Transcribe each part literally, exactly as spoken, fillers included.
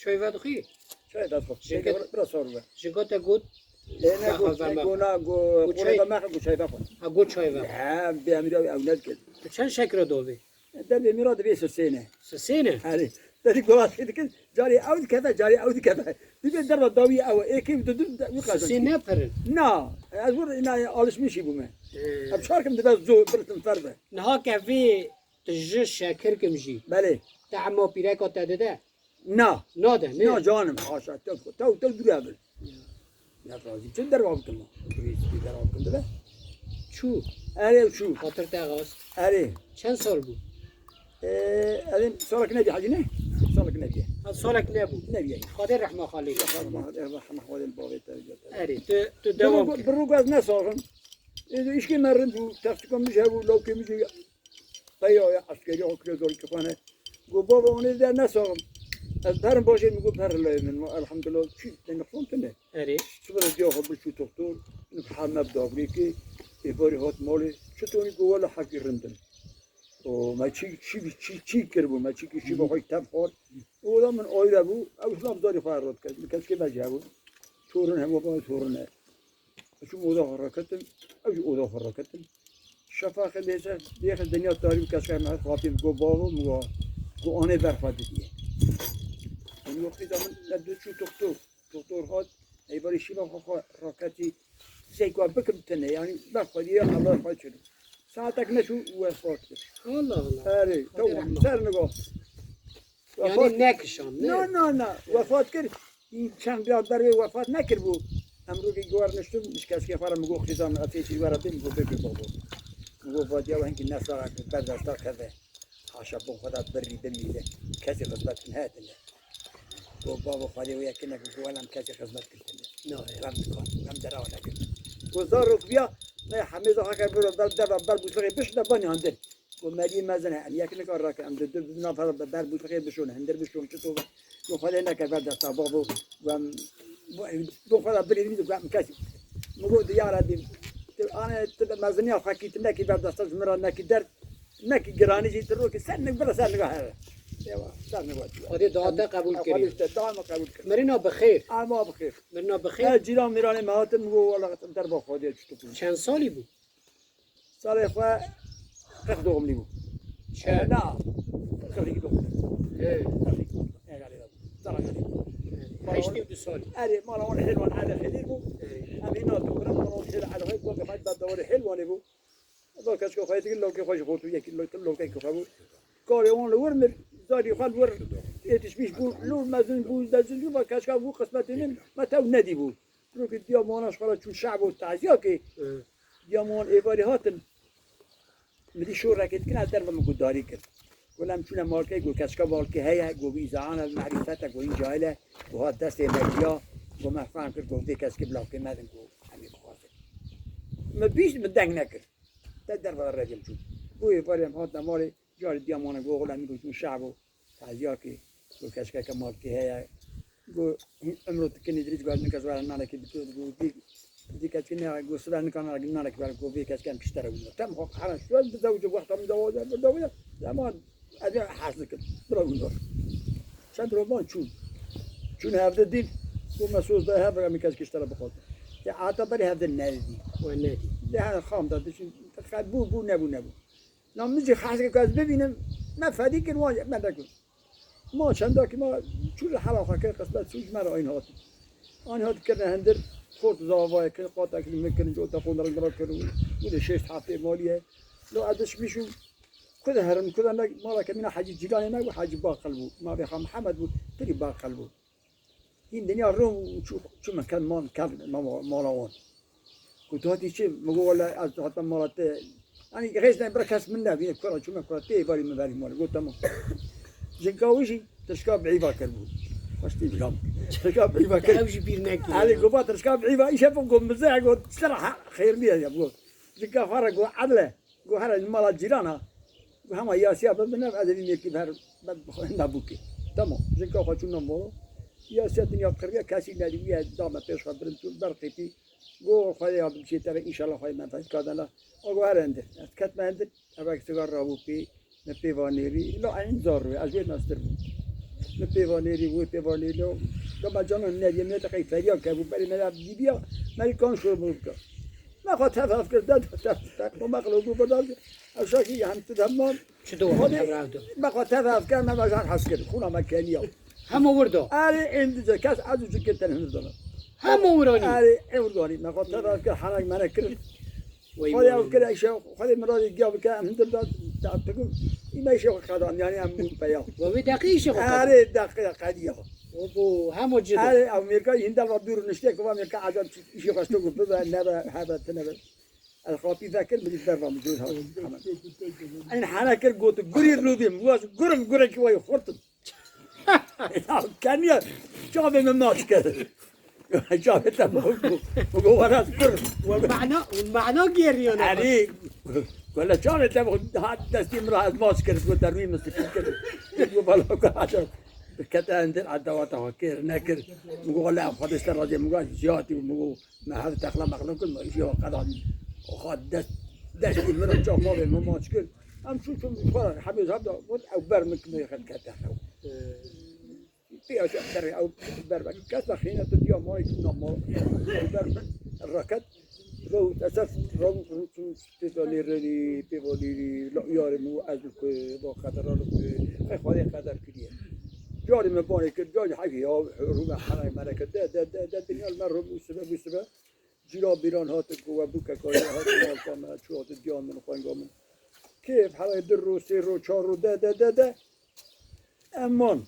Çay vedixwî? Çay vedixwî. Ji Çay go-, bira, bira sor be. Ji go te got, Ê, ne, go, go, go, na, go, Go qolê çay. Be mexe, go çay vexwe. Ha, go çay ve. He, bê emîra ew nedikir. Tu çend şekira dovê? Der bê mîra dibê sisêne. Sisêne? Herê. Derî gola şey dikin, carê ew dikeve, carê ew dikeve. Dibê derva dawî ew, ê kêm didim, wî qazan. Sisê ne pirin? Na, ez vur ina alışmışî bûme. Ee. Em çar kim dibe zo, birtim fer be. Niha ke vê tu ji şekir kim jî. Belê. Te hema pîreka te dide? Na. Nade, ne? Na canim, haşa, tew, tew, tew dûre bin. Ya. Ne razî, çi derva bikim? Durî derva bikim dibe. Çû. Erê çû. Xatir te rast. Erê. Çend sal bû? Ee, erê, salek nebî hacî ne? Salek nebî. Ha, salek nebû. Nebî. Xwedê rehma xalê. Rehma, rehma xwedê bavê te. Erê, tu, tu devam kir. Bi rû gaz ne saxim. Ê, îşkê me rind bû, textîka min jî hebû, lawkê min jî Peya ya eskerî xwe kiriye zarokê xwe ne. Got, baba, onê de nesaxim. Ez perim bajê min, got, per layê min. Ma elhamdulillah, çi te nexsan tune. Erê. Sibir diya xwe bir çû doktor, nik heme bi dabrêkê, êvarî hat malê. Çi tonî got, wela hekî rind in. O, me çî, çî, çî, çî kiribû, me çî, çî, çî, xwe tev xwar. O da min aile bû, ew hilam zarî xwe rot kir. Min keşkê me jî hebû. Torun hema bana torun e. Çûm oda xwe raketim, ew jî oda xwe raketim. Şefaxê lêse, dêxe dinya tarî bû, keşka me xapî go bavo, min go, go anê ber xwe didiye. Min go qîza min, ne du çû doktor, doktor hat, ey barî şîva xwe xwe raketî, sey ku bikim tine, yanî ber xwe diye, Allah xwe çû. Saatek neçû wefat kir. Allah Allah. Erê, Xwedê tamam, rehmet. Ser nigo. Wefat. Yanî nekişand, ne? Na, na, na. Wefat kir. Çend riya ber wê wefat nekiribû. Em rokê guher niştim, ji keşkê xwe re min got, xizan, efê çî were bin, min got, bê, bê, babo. Min got, vadiya we hinkî nesaxek ber desta keve. Haşa bo xwe de birî bimîne. Kesî xizmet kin heye tine. Got, babo, Xwedê wê yekine, got, wela em kesî xizmet kin tine. Na, ya. Rem dikan, rem derawa nekin. Got, zarok biya, ne hemê zaxeke biro ber, deva ber bûslixê bişine, banî handir. Got, meriyê mezin e, em yek nikar rakin, em di du nafar ber bûslixê bişon, hindir bişon, çi to. Got, Xwedê neke ber desta babo, got, em, bo, bo xwe de birî, got, em kesî. Min got, diyar e, dî, tu ane, tu de meziniya xwe kî, tu nekî ber desta ji min re, nekî derd, nekî giranî jî, tu rokî ser nik, bira ser nika here. Ewa, ser nik. Xwedê dua te qebûl kirî. Xwedê te dua me qebûl kir. Mirina bi xêr. Ama bi xêr. Mirina bi xêr. Her cîran mîranê me hatin, min got, wela derba Xwedê çi tu. Çend salî bû? Salê xwe qirx doğumlî bû. Çend? Na, qirx iki doğumlî. He. Qirx iki. Egalê de bû. Zara gelê. Heştê û du salî. Erê, mala wan hêl wan erdê xêlîr bû. He. Em hîna dû, em wan hêl erdê xwe, got, xwe da dawarê hêl wanê bû. Eva keşka xwe dikin, lawkê xwe ji xortû yekî, lawkê, lawkê xwe bû. Karê wan li wir mir, zarî xwe li wir êtişmîş bû, lûr mezin bû, mezin bû, va keşka bû qismetê min, me tew nedî bû. Rokê diya mona ji xwe re çû şehbo taziyakê. Hı. Diya mon êvarî hatin. Min dî şorekê dikin, ez derve min gudarî kir. Wela em çûne malkê, got, keşka malkê heye, got, bi îzahana, bi merîfete, got, hîn cahil e, got, hat destê me giya, got, me fehm kir, got, vê keşkê bi lawkê me din, got, em ê bixwazin. Min bîst, min deng nekir. Te derve de reviyem çûn. Got, êvarî em hatine malê, carê diya mona, got, wela min got, çûn şehbo. Taziyakê, got, keşkeke malkê heye. Got, hîn emro dikinî dirîc, got, nika ji we re nanekî bikir, got, dî, dî keşkê ne, got, sibe nika nanekî, nanekî ber, got, vê keşkê em kiştere wî. Tem xwe qehre, şuwe bizewicim, wexta min zewac, zewac, zewac, ez ê hez dikim. Bira wî. Çend rojan çûn. Çûn hevde dîn, got, me soz da hev, em keşkê ji te re bixwazin. Ya heta berî hevde nedî. We nedî. De hene xam da, diçin, bû, bû, nebû, nebû. Na min jî hezkê ku ez bibînim, me fedî kir, wan me nekir. Ma çendakî ma çû li hela xwe kir, qismet çû ji me re anî hat. Anî hat kirine hindir, xort zavayê kir, qatek li min kirin, cota xwe ring ring kirin, û li şêst heftê malî ye. Lo ez dişmîşûm, ku de herim, ku de ne, mala ke mîna Hecî Cîlanê me bû, Hecî Baqil bû, ma vê Xa Mihemed bû, tirî Baqil bû. Hîn dinya ro û çû, çû min kev, man kev, ma, ma, mala wan. Ku tu hatî çi? Min got, wele ez hatim mala te. Yanî, rêz ne, bira kes min nebîne, kura çûme, kura tê, êvarî min verî malê. Got, tamam. Jinka wî jî tirşka bi îva kiribû. Xweş tê bilam. Tirşka bi îva kir. Ew jî bîr nekir. Elê, got, ba tirşka bi îva, îşe got, mize, got, sera ha, xêr niye ya, got. Jinka xwe re, got, edle. Got, here li mala cîran a. Got, hema yasiya bibin ev, ez ê vî mêrkî bi her, ber bi xwe hinda bûkê. Tamam. Jinka xwe çû nan bolo. Yasiya dinya qiriye, kesî nedî, wî da me pêş xwe birin çû, ber qîtî. Got, Xwedê ya bibişê te ve, înşallah Xwedê menfeet kadana. O got, here hindir. Ez ketme hindir. Evek sigar rabû pê, me pê va nêrî. Lo en zor rû, ez wê nastir bû. Pêvanêrî, wê pêvanêrî. Gama canan nerî, me teqey feriya ke bû, berê me ya dîbiya, me kan şor bû bika. Me xwe tev hev kir, de, de, de, de, me xwe bû, bû, bû, ew şakî hem tu de man. Çi do Xwedê, hev rav do? Me xwe tev hev kir, me bajar hes kir, xûna me keniya. Hemo wir do? Erê, ên dice kes, ez û çi kir ten hinir dana. Hemo wir anî? Erê, ê wir do anî, me xwe tev hev kir, henek menek kir. Wey Xwedê ew wey. Kir, îşe, Xwedê min razî giya bike, em hindir da, da, pikim, îme îşe xwe qedan, yani em bûn peya. Wa wê deqê îşe xwe qedan? Erê, deqê qediya. O bo, hemo ci do. Erê, ew mêrka hîn derva dûr niştê, ku va mêrka ecab çi, îşê xwe şto ku bibe, nebe, hebe, ti nebe. Ez xapî vekir, min derva min dûr ha. En hene kir, gotu, gurî rûdîm, waz, gurim, gurekî way xurtim. Ya, keniye, çavê min maç kir. Çavê te bixwe, bixwe, were ez kir. Wan mana, wan mana geriyo ne. Erê, wele çavê te bixwe, hat destê min ra ez maç kir, gote rûyê min spî kir. Got, bala, got, aşağı. Kete endir, adawata xwe kir, nekir. Min got, wele, Xwedê ser razê, min got, ziyatî, min got, Me her texla mexla kir, me îşê xwe qedan. Oxa dest, destî min re çaxavê min maç kir. Em çû çûn xwe hemê zam da got, ew ber min kimê xet kete xew. Pê aşa derê ew ber min kes da xîne tu diya ma çûna ma. Ew ber min reket. Ro esas ro çû tê da nêrênî, pê valîrî, la uyarê min ez ku va qedera li ku xwe Xwedê qeder kiriye. Carê me banê kir, carê hekî ya rû me heray me kir. De, de, de, de, dinya li me rû bû sibe, bû sibe. Cîra bîran hatin ku we bûke kariye hatin malka me, çû hatin diya min, xwenga min. Kêf, herê du ro, sê ro, çar ro, de, de, de, de. Em man.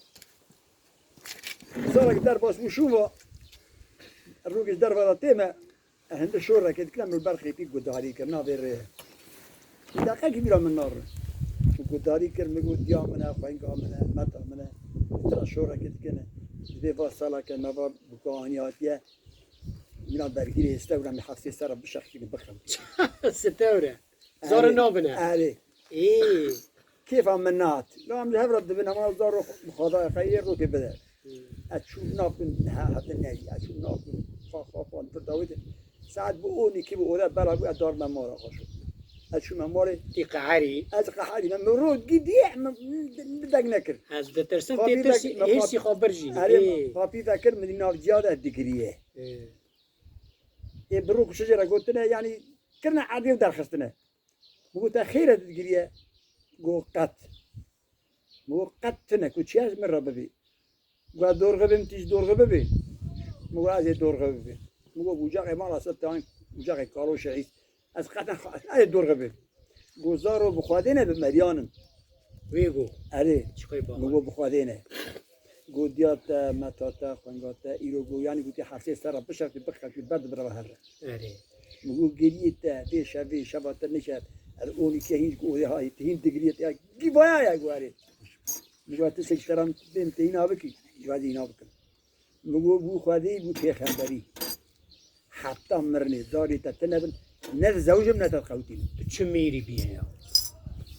Zarek derbas bû şûva. Rûgê ji derve de tême. Hinde şorekê dikine min ber xêtî gudarî kir, navê rê. Deqekî bîra min nare. Min gudarî kir, min got, diya min e, xwenga min e, meta min e. Tira şorekê dikine. Divê va saleke me va bi ku anî hatiye. Mina bergîrê stewra min heftê ser re bişextîne bixim. Stewre. Zara nabine. Erê. Ê. Kêfa min nehat. La em ji hev re dibin, hema zaro bi xwedayê xwe yê rokê bide. Hmm. Ez çûm nakin, he, hate neyî. Ez çûm nakin. Fa, fa, fa, pir dawî de. Saet bi onî kî bi ode bela bû, ez dar me mala xwe şû. Ez çûme malê. Tî qeherî? Ez qeherî. Me, me rot gidiye, me, me deng nekir. Ez ditirsim, tê tirsî, hêrsî xwe birjî. Erê, ê. Xapî vekir, min dî nav ciya de digiriye. Ê. Ê bi rû ku şijê re gotine, yanî kirine erdê û derxistine. Min got, "Te xêr e digiriye?" Got, "Qet." Min got, "Qet tune ku çiya ji min re bibî." Got, "Dorxe bim, tî ji dorxe bibî." Min got, "Ez ê dorxe bibî." Min got, "Ucaxê mala Sultan, ucaxê Kaloşe Îs, ez qet ne, ez ê dorxe bim." Got, "Zaro bi Xwedê ne, bi meriyan in." Wê got. Erê. Çiqê ba. Min got, "Bi Xwedê ne." Got, "Diya te, meta te, xwenga te, îro got, yanî gotî heftê ser re bişeftî, bixeftî, ber di bireve here." Erê. Min got, "Geriyê te, vê şevê, şeva te nişe, er onî ke hîn ji odê hayî, te hîn digiriyê te, ya gîvaya ya got erê." Min got, "Tiştek ji te re bên te hîna bikî, ji wadî hîna bikim." Min got, "Bû Xwedê, bû pêxemberî. Heta mirinê zarê te tune bin, ne dizewicim, ne te diqewitînim." Tu çi mêrî bîye ya?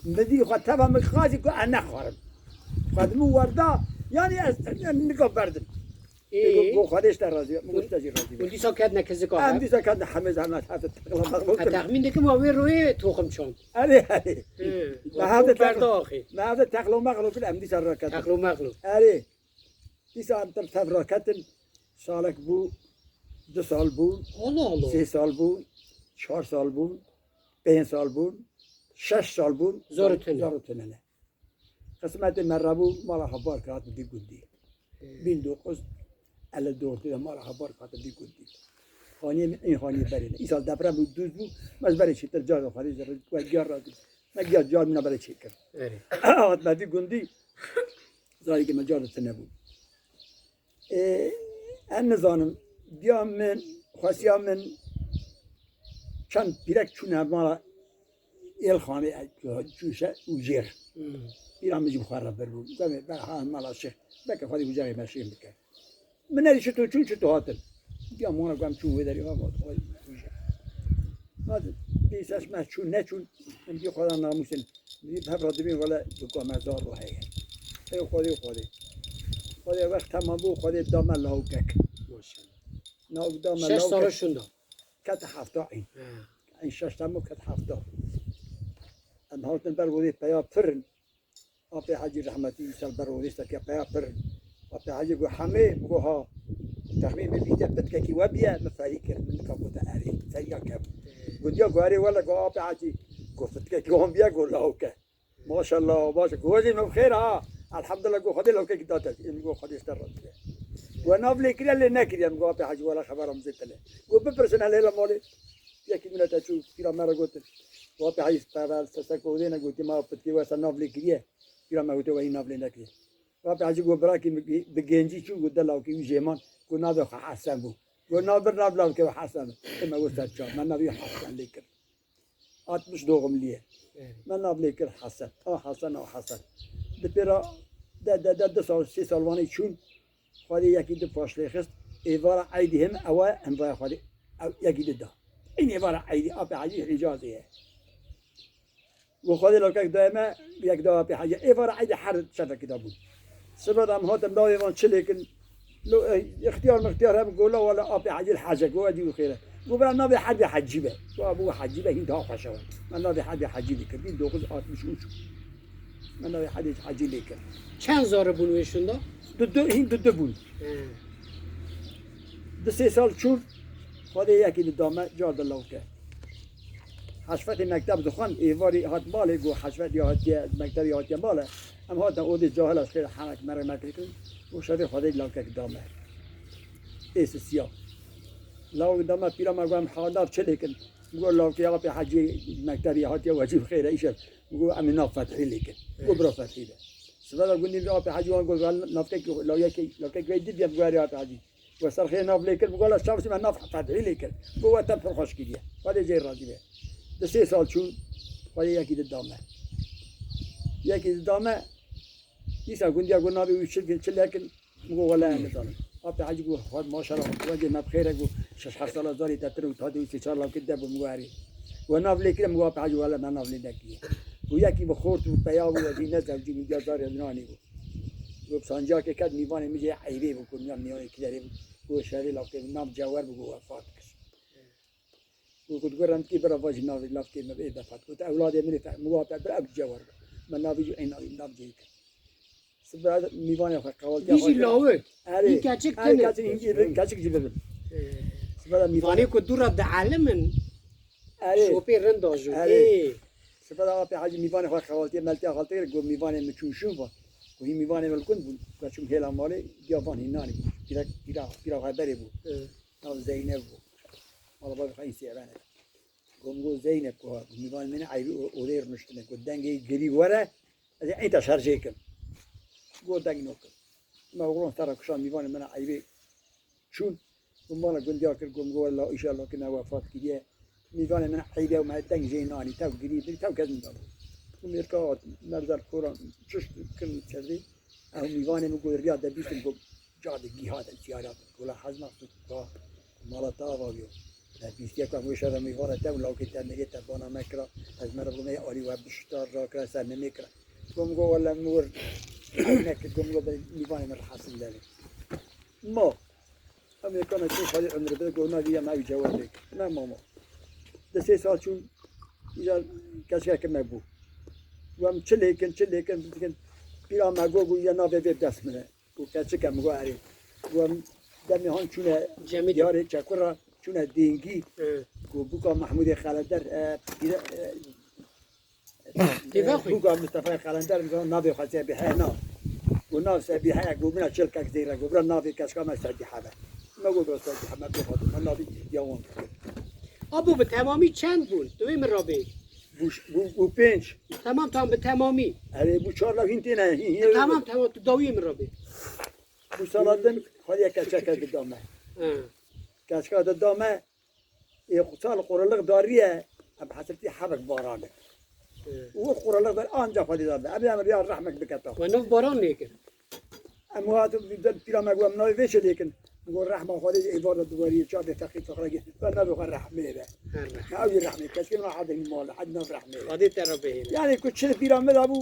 Min dî xwe teva min xazî ku ez nexwarim. Xwe di min werda, yanî ez, ez nika berdim. Ê? Go, go Xwedê ji te razî be, min got, ji te jî razî be. Hûn dîsa ketine kizika hev? Em dîsa ketine hemê zehmet hevde teqla mexlûk. Ez texmîn dikim wa wê royê toxim çand. Erê, erê. Ê, me hevde teqla, me hevde teqla mexlûk, em dîsa raketin. Teqla mexlûk. Erê. Dîsa em tim tev raketin, salek bû, du sal bûn, Allah Allah. Sê sal bûn, çar sal bûn, pênc sal bûn, şeş sal bûn, zar û tune. Zar û tune ne. Qismetê me rebû, mala xwe bar kir, hatin vî gundî. Bin dokuz elli dört de mala xwe bar kir, hatin vî gundî. Haniyê min ên haniyê berê ne. Îsal deprem bû, dûz bû, me ji berê çêtir carê xwe rê ji we giya rakir. Me giya car min a berê çêkir. Erê. Hat me vî gundî, zarîkê me car de tune bû. Ê, em nizanim, diya min, xwesiya min, çend pîrek çûne mala Êlxanê, Cûşe û Jêr. Hmm. Pîra min jî bi xwe re bir bû. Demê ber ha mala şêx. Belke xwedî ucayê me şêx bike. Min nerî çito çûn, çito hatin. Diya mona ku em çûn wê derê, ha, hat, ay, Hadi, dîsa me çûn, neçûn, em jî xweda namûsin. Em jî bi hev re dibîn, wele bi ku me zar ro heye. Ey Xwedê, Xwedê. Xwedê wext temam bû, Xwedê da me lawkek. Maşallah. Lawk da me lawkek. Şeş sala şûnda. Kete hefta ên. He. Ên şeş temam kete hefta. Em hatin ber wê peya pirin. Apê Hecî rehmetî îsal ber odê seke peya pir. Apê Hecî got, "Hemê?" Min got, "Ha." Texmîn min bîte pitkekî we biye, min ferî kir, min ka gote erê, feriya kebû. Got, "Ya," got, "erê wele," got, "Apê Hecî," got, "fitkekî wan biye," got, "Lawke." Maşallah, baş e. Got, "Wezî min xêr ha." "Elhamdulillah," got, "Xwedê lawkekî date." Min got, "Xwedê ji te razî be." Got, "Nav lê kiriye lê nekiriye?" Min got, "Apê Hecî wele xebera min zêde ne." Got, "Bipirsin hele la malê." Yekî min te çû pîra me re gotin. Got, "Apê Hecî, tevel sesek odê ne," gotî, "Ma pitkê we ser nav lê kiriye." Pîra me gote, "Weyî nav lê nekiriye." Rabî Hecî got, "Birakî bi, bi gencî çû," got, "de lawkê wî jêman," got, "Navê xwe Hesen bû." Got, "Nav bir nav lawkê wî Hesen." Ê me got, "Ser çav." Me navê wî Hesen lê kir. Altmış doğumluyê. Evet. Me nav lê kir Hesen. A Hesen, a Hesen. Di pêra de, de, de, du sal, sê sal vanê çûn. Xwedê yekî di paşlê xist. Êvara eydî him ew e, him vaya Xwedê. Ew yekî di da. Ên êvara eydî, Apê Hecî Hicazê ye. Got, "Xwedê lawkek daye me, yek da Apê Hecî." Êvara eydê her şevekê da bûn. Sibe de em hatin navê van çi lêkin. Lo, e, ixtiyar mixtiyar hebû, got, "La wele Apê Hecî li hece," got, "Edî û xêre." Got, "Bira navê herdê Hecî be." Got, "Abû Hecî be, hîn daha xweş e." Me navê herdê Hecî lêkir. Bin dokuz altmış üç. Me navê herdê Hecî lêkir. Çend zarê bûn wê şûnda? Du du, hîn du du bûn. He. Du sê sal çûn, Xwedê yekî li da me, car de lawke. Heşfetê mekteb dixwend, êvarî hat malê, got, "Heşfet ya hatiye, mekteb ya hatiye malê." Em hatin odê cahil ez xêr henek merek merek kirin. Got, "Şevê Xwedê lawkek da me." Ê sisiya. Lawk da me, pîra me got, "Em ha nav çi lêkin?" Got, "Lawkê Apê Hecî mektebê hatiye, wecî xêr e, îşev." Got, "Em ê nav Fethî lêkin." Got, "Bira Fethî be." Sibe de gundî Apê Hecî wan got, "Vel navkek, lawkek, lawkek vê didiyem, got, erê Apê Hecî." Got, "Ser xêr nav lê kir." Got, "La çav çi me nav Fethî lê kir." Got, "We te pir xweş kiriye. Xwedê cê razî be." Di sê sal çûn, Xwedê yekî di da me. Yekî di da me, dîsa gundiya got, "Navê wî çi, çi lekin?" Min got, "Wele ez nizanim." Apê Hecî got, "Xwed maşallah, Xwedê me bi xêr e," got, "şeş heft sala zarê te tune û tadê wî sê çar lawkê de bû." Min got, "Erê." Got, "Nav lê kire?" Min got, "Apê Hecî wele me nav lê nekiriye." Got, "Yekî bi xort û peya bû, ez jî nezewcî bû, ya zarê nanî bû." Got, "Sancakê ket mîvanê min jê eybê bû, ku miyan miyanê kilerê bû." Got, "Şerê lawkê min nav Cewer bû," got, "Wefat kir." Got, "Got, got rendkî bira vajî navê lawkê min bê wefat." Got, "Ewladê min ê fe-, min got, bira ew Cewer bû." Me navê jî ey navê nav cê kir. Sibe mîvanê xwe qewaltiya Dî jî xwe. Lawik. Erê. Hîn keçik Erê tune. Keçik, hîn jî keçik jî bibin. Ee, Sibe de mîvanê. Vanê ku dû re dielimin. Erê. Şopê rind da jû. Erê. Ê. Sibe de Apê Hecî mîvanê xwe qewaltiya meltiya xaltê kir, got, "Mîvanê min çûn şûn va." Got, "Hîn mîvanê min li gund bûn." Got, "Çûm hêla malê, giya van hîn nanî bû." Pîra, pîra, pîra xwe berê bû. Ee. Nav Zeynep bû. Mala bavê xwe hîn sêven e. Got, min got, "Zeynep," got, "mîvanê min eybî o-, odê rûniştine." Got, "Dengê girî were, ez ê ey te şerjê kim." Got, "Deng nokim." Me oğlan sera kuşan mîvanê min eybê çûn. Got, mala gundiya kir, got, min got, "Wela, înşallah ki me wefat kiriye. Mîvanê min eybê û me deng jê nanî, tev girî, bir tev kes min da." Got, mêrka hat, merzel koran, çişt kin çerdî. Ew mîvanê min got, "Riya de bîstin," got, "Cadê gîha de ziyara." Got, "La hez mexsûd ka mala te ava yo." De bîstiye ka wê şeve mîvana te û lawkê te mêrê te bana me kira. Ez me re bûme alî we bişta rakira ser nemê kira. Got, min got, "Wele min wir nekir." Got, min got, "Mîvanê min rehasin lelê." Ma. Em ê kana çûn xwedî ömrü bide, got, "Na viya me ew cewab bêk." Me mama. Di sê sal çûn, îca keçkeke me bû. Got, "Em çi lêkin, çi lêkin, dikin." Pîra me got, got, "Ya navê vê dest min e." Got, "Keçik e." Min got, "Erê." Got, "Em demê han çûne Cemîdê. Diyarê Çekura, çûne Dêngî." Hı. Got, "Buka Mehmûdê Xeleder, e, pîre, e, Têve xwe. Buka Mistefayê Xelender, min got, navê xwe Sebîhe na." Got, "Nav Sebîhe ye." Got, "Mina çilkek zêre." Got, "Bira navê keçka me Sebîhe be." Me got, "Bira Sebîhe me bê xwe." Me navê ya wan kir. Abo bi temamî çend bûn? Tu wê min re bê. Bû ş-, bû, bû pênc. Tamam, tamam, bi temamî. Erê, bû çar law hîn têne, hîn, hîn. Tamam, tamam, tu dawiyê min re bê. Bû sala din xwedî keçeke dida me. He. Keçka dida me, ê sal quriliq dariye, em hesirtî hebek baran e. He. Û quriliq dar anca xwedî dar de. Em, em riya rehmek biketa. We nav baran lê kir. Em hat pîra me got, "Em navê vê çi lêkin?" Min got, "Rehma Xwedê ji êvar de diwarî, çavê feqîr feqiragî, ve navê xwe rehmê be." Her rehmê. Ne ew jî rehmê. Keşkê min hadi mala, hadi nav rehmê be. Xwedê te re bihêle. Yani ku çi li bîra min de bû,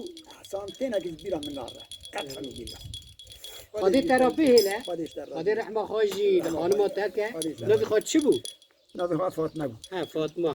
santênek ji bîra min nare. Qet hemî bîra. Xwedê te re bihêle. Xwedê ji te re Xwedê bihêle. Rehma xwe jî li xanima te ke. Xwedê ji te re. Navê xwe çi bû? Navê xwe Fatma bû. He, Fatma.